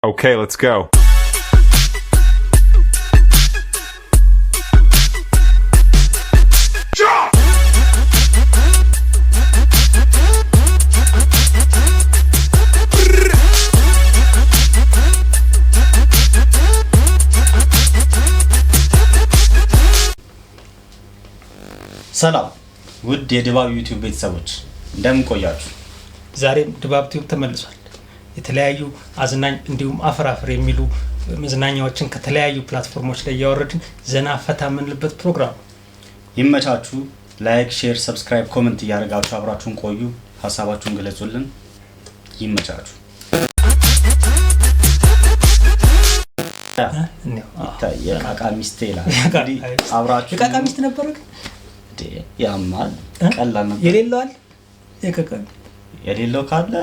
Okay, let's go. ሰላም ውድ የድባብ ዩቲዩብ ቤተሰቦች፣ እንደምን ቆያችሁ? ዛሬም ድባብ ቲዩብ ተመልሷል። የተለያዩ አዝናኝ እንዲሁም አፈራፍር የሚሉ መዝናኛዎችን ከተለያዩ platform ኦች ላይ እያወረድን ዘና ፈታ የምንልበት ፕሮግራም ነው። ይመቻችሁ። Like፣ share፣ subscribe፣ comment እያደረጋችሁ አብራችሁን ቆዩ። ሀሳባችሁን ግለጹልን። ይመቻችሁ። እንየው። ይታይ የቃቃ ሚስቴ ይላል። የቃቃ እንግዲህ ሚስት። አብራችሁ የቃቃ ሚስት ነበረ ግን እንዴ፣ ያማል። ቀላል ነበር። የሌለዋል የቃቃ የሌለው ካለ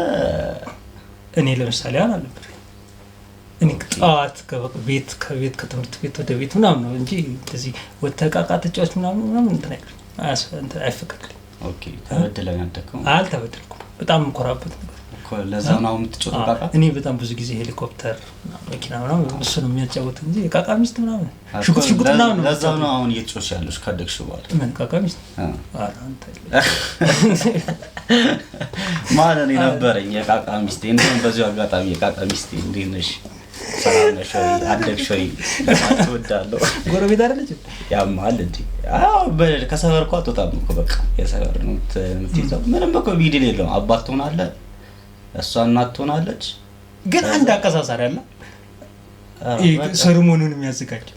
እኔ ለምሳሌ አሁን አልነበረ። እኔ ጠዋት ቤት ከቤት ከትምህርት ቤት ወደ ቤት ምናምን ነው እንጂ እንደዚህ ወጥተህ ዕቃ ዕቃ ተጫዋች ምናምን ምናምን እንትን አይልም፣ እንትን አይፈቀድልኝም። Okay፣ ተበድለህ ያደግከው? አልተበደልኩም። በጣም የምኮራበት ነገር እኮ ለዛ ነው አሁን የምትጫወተው ቃቃ። እኔ በጣም ብዙ ጊዜ ሄሊኮፕተር ምናምን፣ መኪና ምናምን እሱ ነው የሚያጫወት እንጂ የቃቃ ሚስት ምናምን ሽጉጥ ሽጉጥ ምናምን ነው ለዛ ነው የሚጫወተው። አሁን እየተጫወትሽ ያለሽ ካደግሽ በኋላ። ምን ቃቃ ሚስት? አ። ኧረ አንተ። ማለት እኔ ነበረኝ የቃቃ ሚስቴ። እንደውም በዚሁ አጋጣሚ የቃቃ ሚስቴ እንዴት ነሽ? ሰላም ነሽ ወይ? አደግሽ ወይ? ለማለት እወዳለሁ። ጎረቤት አይደለችም? ያማል እንዴ? አዎ፣ ከሰፈር እኮ አትወጣም እኮ፣ በቃ የሰፈር ነው የምትይዘው። ምንም እኮ big deal የለውም። አባት ትሆናለህ፣ እሷ እናት ትሆናለች። ግን አንድ አቀሳሳሪ አለ። ኧረ ይሄ በቃ። Ceremony ውን የሚያዘጋጅ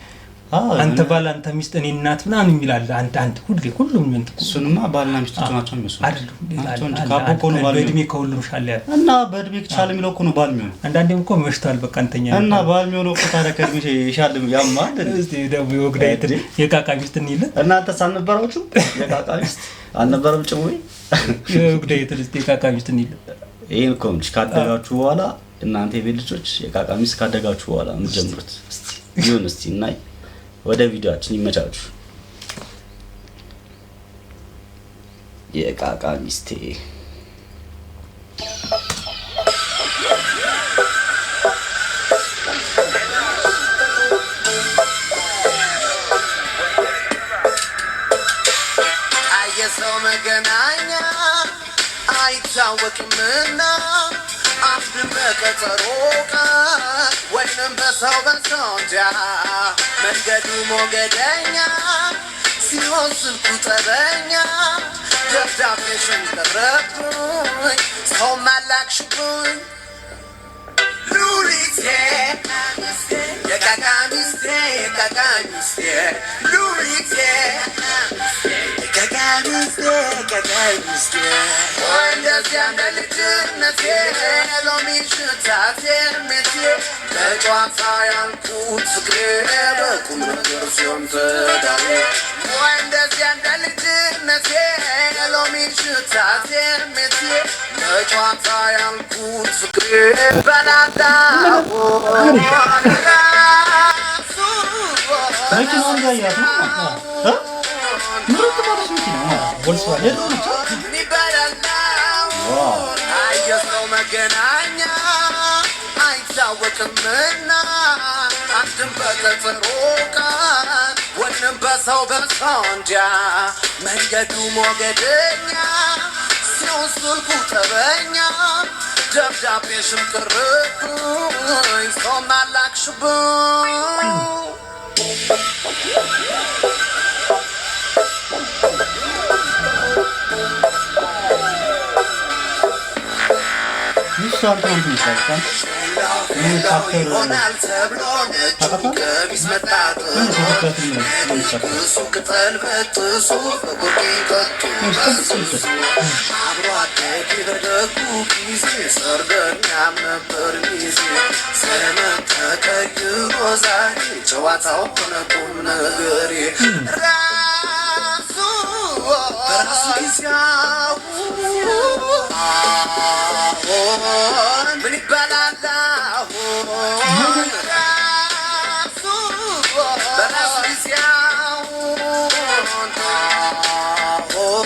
አዎ፣ አንተ ባል አንተ ሚስት እኔ እናት ምናምን የሚል አለ። አንድ አንድ ሁሌ ሁሉም እንትን እሱንማ ባልና ሚስቶች ናቸው የሚወስኑት። አይደሉም። ሌላ ናቸው እንጂ አለ፣ ካቦ አለ፣ እኮ ነው ባል በእድሜ የሚሆነው። ከሁሉም ሻለ ያለ። እና በእድሜ ቻል የሚለው እኮ ነው ባል የሚሆነው። አንዳንዴም እኮ መሽቷል በቃ እንተኛ እና ባል የሚሆነው እኮ ታዲያ ከእድሜ ይሻል ያማል እንዴ? እስቲ ደግሞ የወግዳይትን የቃቃ ሚስት እንይለን። እናንተስ አልነበራችሁም? የቃቃ ሚስት አልነበረም? ጭዌ የወግዳይትን እስቲ የቃቃ ሚስት እንይለን። ይሄን እኮ ነው ካደጋችሁ በኋላ፣ እናንተ የቤት ልጆች የቃቃ ሚስት ካደጋችሁ በኋላ የምትጀምሩት። እስቲ ይሁን፣ እስቲ እናይ። ወደ ቪዲዮአችን ይመቻችሁ። የቃቃ ሚስቴ። አየሰው መገናኛ አይታወቅምና አንድም በቀጠሮ ቀን ወይንም በሰው በሰው እንጃ መንገዱ ሞገደኛ ሲሆን ስልኩ ጠበኛ ደብዳቤሽን ቀረብኝ ሰው ማላክሽብኝ ሉሊቴ የቃቃ ሚስቴ የቃቃ ሚስቴ ሉሊቴ የቃቃ ሚስቴ የቃቃ ሚስቴ እንደዚያ እንደ ልጅነቴ ሎሚ ሽታቴ ሜቴ በጨዋታ ያልኩት ፍቅሬ በቁም ነገር ሲሆን ትዳሬ ወይ እንደዚያ እንደ ልጅነቴ ሎሚ ሽታቴ ሜቴ በጨዋታ ያልኩት ፍቅሬ በላዳ መኪናውን እያያት ነው እ? ምርጥ ባለች መኪና ማለት ነው። ቮልስዋገን። የድሮ ነች። Wow። አየሰው መገናኛ አይታወቅምና አንድም በቀጠሮ ቀን ወይንም በሰው በሰው እንጃ መንገዱ ሞገደኛ ሲሆን ስልኩ ጠበኛ ደብዳቤሽም ቅርብኝ ሰው ማላክሽብኝ። ሚስቱ አንተን ትመስላለች። አንተ ይሄን ቻፕተር ይሆናል ተብሎ ነጩ ቀሚስ መጣጥሎ እሱ ቅጠል በጥሶ በቁርቂ ጠጡ አብሮ አደግ በደጉ ጊዜ ሰርገኛም ነበር ሚዜ ዘመን ተቀይሮ ዛሬ ጨዋታው ሆነ ቁም ነገሬ ራሱ በራሱ ጊዜው አሁን ምን ይባላል አሁን ራሱ በራሱ ጊዜው አሁን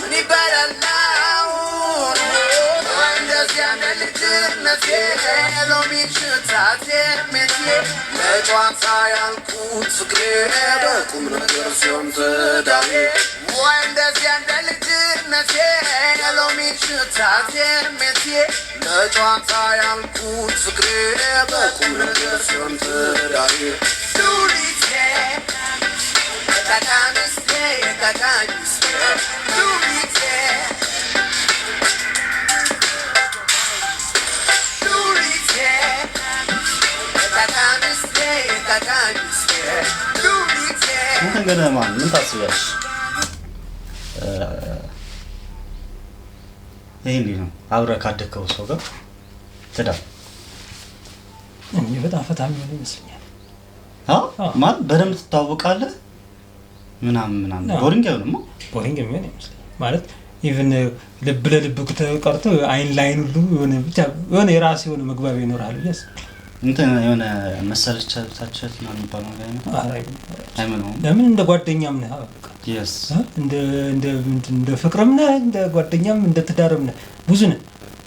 ምን ይባላል አሁን እንደዚያ እንደ ልጅነቴ ሎሚ ሽታ ሽታ ስሜቴ፣ ለጨዋታ ያልኩት ፍቅሬ በቁም ነገር ሲሆን ትዳሬ፣ ወይ እንደዚያ እንደ ልጅነቴ፣ የሎሚ ሽታ ስሜቴ፣ ለጨዋታ ያልኩት ፍቅሬ በቁም ነገር ሲሆን ትዳሬ። ሉሊቴ የቃቃ ሚስቴ፣ የቃቃ ሚስቴ ሉሊቴ፣ ሉሊቴ የቃቃ ሚስቴ፣ የቃቃ ሚስቴ ሉሊቴ። እንትን ግን ማን ምን ታስቢያለሽ? ይሄ እንዴት ነው አብረህ ካደግከው ሰው ጋር ትዳር? እኔ በጣም ፈታ የሚሆን ይመስለኛል። አዎ። አዎ። ማለት በደንብ ትተዋወቃለህ ምናምን ምናምን። አዎ። Boring አይሆንማ? Boring የሚሆን አይመስለኝም። ማለት even ልብ ለልብ ቀርቶ አይን ለአይን ሁሉ የሆነ ብቻ የሆነ የራስ የሆነ መግባቢያ ይኖርሃል ብዬ አስባለሁ። እንትን የሆነ መሰለቻቸት ምናምን የሚባለው ነገር አይመጣም? ኧረ አይሆንም። አይመጣም። ለምን እንደ ጓደኛም ነህ በቃ። እንደ እንደ ምንድን እንደ ፍቅርም ነህ፣ እንደ ጓደኛም፣ እንደ ትዳርም ነህ፣ ብዙ ነህ።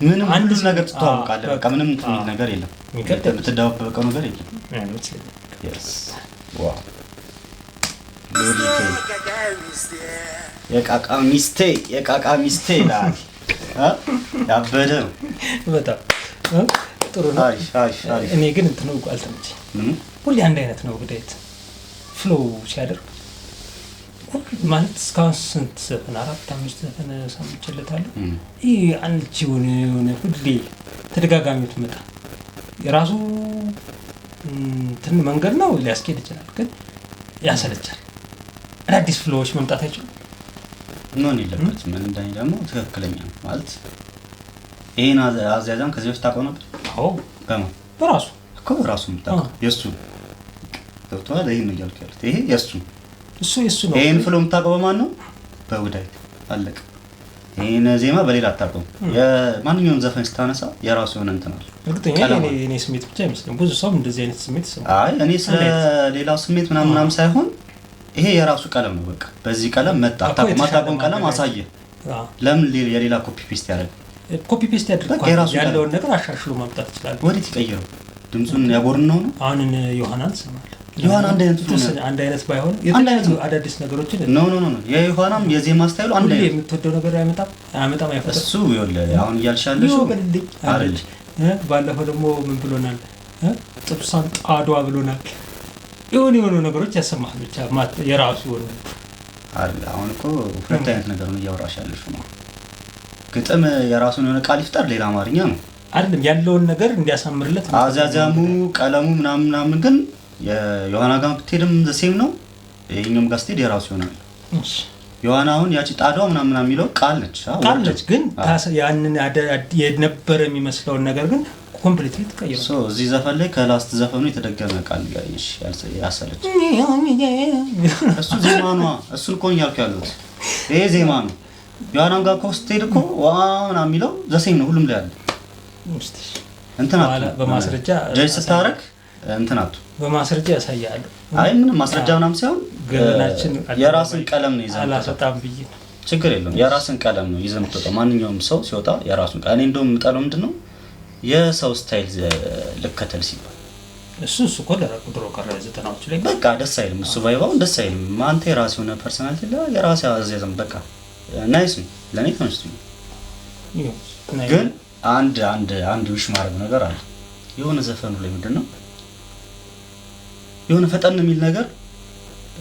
ምንም አንድ ሁሉም ነገር ትተዋወቃለህ። በቃ ምንም እንትን የሚል አዎ። ነገር የለም። የሚከብድ የምትደባበቀው ነገር የለም። አይመስለኝም። Yes, wow፣ ሉሊቴ የቃቃ ሚስቴ፣ የቃቃ ሚስቴ ይላል እ? ያበደ ነው። በጣም ጥሩ ነው። አሪፍ አሪፍ አሪፍ። እኔ ግን እንትኑ አልተመቸኝም። ምኑ? ሁሌ አንድ አይነት ነው ግዴት flow ሲያደርግ ሁሉ ማለት እስካሁን ስንት ዘፈን፣ አራት አምስት ዘፈን ሰምቼለታለሁ። ይህ አንድ የሆነ የሆነ ሁሌ ተደጋጋሚ ትመጣ የራሱ እንትን መንገድ ነው፣ ሊያስኬድ ይችላል፣ ግን ያሰለቻል። አዳዲስ flow ዎች መምጣት አይችሉም። መሆን የለበትም። ምን እንደኔ ደግሞ ትክክለኛ ነው ማለት ይሄን አዝያዛም ከዚህ በፊት ታውቀው ነበር? አዎ። በማን? በራሱ። እኮ ራሱ የምታውቀው የእሱ ገብቶሃል። ይሄን ነው እያልኩ ያሉት። ይሄ የእሱ እሱ የእሱ ነው። ይሄን flow የምታውቀው በማን ነው? በውዳይት አለቀ። ይሄን ዜማ በሌላ አታውቀውም። የማንኛውም ዘፈን ስታነሳ የራሱ የሆነ እንትን አለ። እርግጠኛ ቀለም የኔ አለ። የኔ ስሜት ብቻ አይመስለኝም። ብዙ ሰው እንደዚህ አይነት ስሜት ይሰማል። አይ እኔ ስለ እንዴት? ሌላው ስሜት ምናምን ምናምን ሳይሆን ይሄ የራሱ ቀለም ነው። በቃ በዚህ ቀለም መጣ። እኮ አታውቀውም፣ የተሻለ አታውቀውም ቀለም ማድረግ አሳየ። ለምን የሌላ copy paste ያደርግ? Copy paste ያድርግ በቃ የራሱ ያለውን ነገር አሻሽሎ ማምጣት ይችላል። ወዴት ይቀይረው? ድምፁን ያጎርነው ነው? አሁን ዮሐናን ትሰማለህ? ዮሐና አንድ አይነት የተወሰነ አንድ አይነት ባይሆን አንድ አይነት የተለያዩ ነው። አዳዲስ ነገሮችን No, no, no, no፣ የዮሐናም የዜማ style ኡ አንድ ሁሌ አይነት የምትወደው ነገር አይመጣም አያመጣም አይፈጥርም። እሱ ይኸውልህ አሁን እያልሽ ያለሽው ይወበልልኝ አለች። አይደል? ባለፈው ደግሞ ምን ብሎናል? ጥብሷን ጣዷ ብሎናል። የሆኑ የሆኑ ነገሮች ያሰማሃል ብቻ የራሱ የሆኑ አይደል? አሁን እኮ ሁለት አይነት ነገር ነው እያወራሽ ያለሽው ነው። ግጥም የራሱን የሆነ ቃል ይፍጠር፣ ሌላ አማርኛ ነው። አይደለም ያለውን ነገር እንዲያሳምርለት ነው። አዛዛሙ ቀለሙ ምናምን ምናምን ግን የዮሐና ጋር ብትሄድም the same ነው። ይሄኛውም ጋር ስትሄድ የራሱ ይሆናል። እሺ። ዮሐና አሁን ያቺ ጣዷ ምናምን ምናምን የሚለው ቃል ነች። አዎ፣ ቃል ነች ግን አዎ። ያንን የነበረ የሚመስለውን ነገር ግን completely ትቀይራለህ። So እዚህ ዘፈን ላይ ከ last ዘፈኑ የተደገመ ቃል ንገረኝ። እሺ፣ ያሰለች እሱ ዜማ ነዋ። እሱን እኮ ነው እያልኩ ያሉት። ይሄ ዜማ ነው። ዮሐናም ጋር እኮ ስትሄድ እኮ ዋ ምናምን የሚለው the same ነው፣ ሁሉም ላይ አለ። እስቲ እንትን በኋላ አትሁን። በማስረጃ ጀጅ ስታረግ እንትን አትሁን። በማስረጃ ያሳያሉ። አይ ምንም ማስረጃ ምናምን ሳይሆን ገበናችን የራስን ቀለም ነው ይዘህ የምትወጣው። አላስወጣም ብዬ ነው። ችግር የለውም። የራስን ቀለም ነው ይዘህ የምትወጣው። ማንኛውም ሰው ሲወጣ የራሱን ቀለም። እኔ እንደውም የምጠለው ምንድን ነው የሰው style ልከተል ሲባል እሱ እኮ ደረቁ ድሮ ቀረ 90ዎቹ ላይ። በቃ ደስ አይልም። እሱ vibe ኣውን ደስ አይልም። አንተ የራስህ የሆነ personality የራስህ አዘያዘም በቃ nice ነው። ለእኔ ተመችቶኛል። ይሁን። ግን አንድ አንድ አንድ wish ማድረግ ነገር አለ። የሆነ ዘፈኑ ላይ ምንድን ነው የሆነ ፈጠን የሚል ነገር፣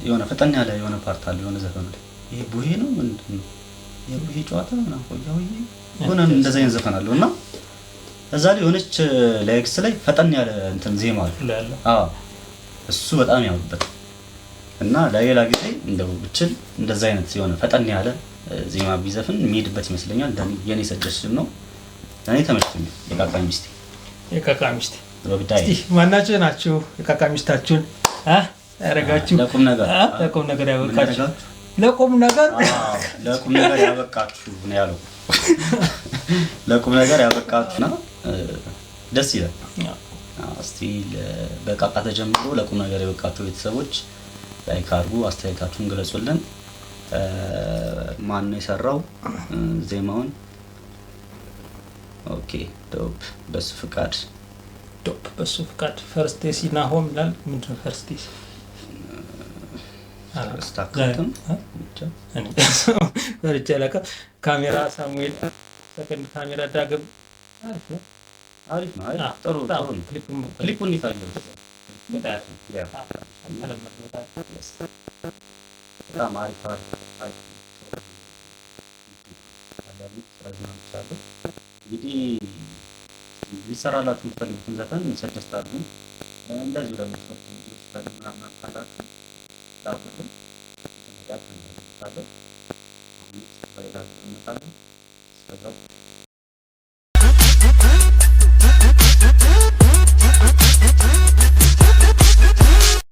የሆነ ፈጠን ያለ የሆነ part አለ የሆነ ዘፈኑ ላይ። ይሄ ቡሄ ነው ምንድን ነው የቡሄ ጨዋታ ምናምን ሆያ ሆዬ የሆነ እንደዛ አይነት ዘፈን አለው እና እዛ ላይ የሆነች lyrics ላይ ፈጠን ያለ እንትን ዜማ አለ። ላይ ያለው አዎ እሱ በጣም ያምርበት እና ለሌላ ጊዜ እንደው ብችል እንደዛ አይነት የሆነ ፈጠን ያለ ዜማ ቢዘፍን የሚሄድበት ይመስለኛል። እንደኔ የኔ ሰጀሽን ነው። ለእኔ ተመችቶኛል። የቃቃ ሚስቴ። የቃቃ ሚስቴ። ወግዳይ። እስቲ ማናችሁ ናችሁ የቃቃ ሚስታችሁን ያረጋችሁ? ለቁም ነገር ለቁም ነገር ምን ያበቃችሁ? ያደረጋችሁ? ለቁም ነገር። አዎ፣ ለቁም ነገር ያበቃችሁ ነው ያለው። ለቁም ነገር ያበቃችሁና ደስ ይላል። አዎ፣ እስቲ በቃቃ ተጀምሮ ለቁም ነገር የበቃችሁ ቤተሰቦች like አድርጉ፣ አስተያየታችሁን ግለጹልን። ማን ነው የሰራው ዜማውን? Okay, dope። በሱ ፍቃድ Dope በሱ ፍቃድ first AC ናሆም ይላል። ምንድን ነው first AC? First account ም ብቻ። ፈርቼ አላውቅም። ካሜራ ሳሙኤል፣ second camera ዳግም። አሪፍ ነው። አሪፍ ነው። አይ ጥሩ በጣም ጥሩ ነው። ክሊፑም ክሊፑ እንዴት አየኸው? በጣም Yeah፣ በጣም አሪፍ አሪፍ አሪፍ ጥሩ አዳዲስ ተዝናንቻለሁ። እንግዲህ ሊሰራላችሁ የምትፈልጉትን ዘፈን suggest አድርጉ። እንደዚሁ ደግሞ short ቪዲዮ ስትፈልጉ ምናምን ካላችሁ ላኩልን። ተመልካች እናደርግበታለን። አሁን በሌላ ቪዲዮ እንመጣለን። እስከዛው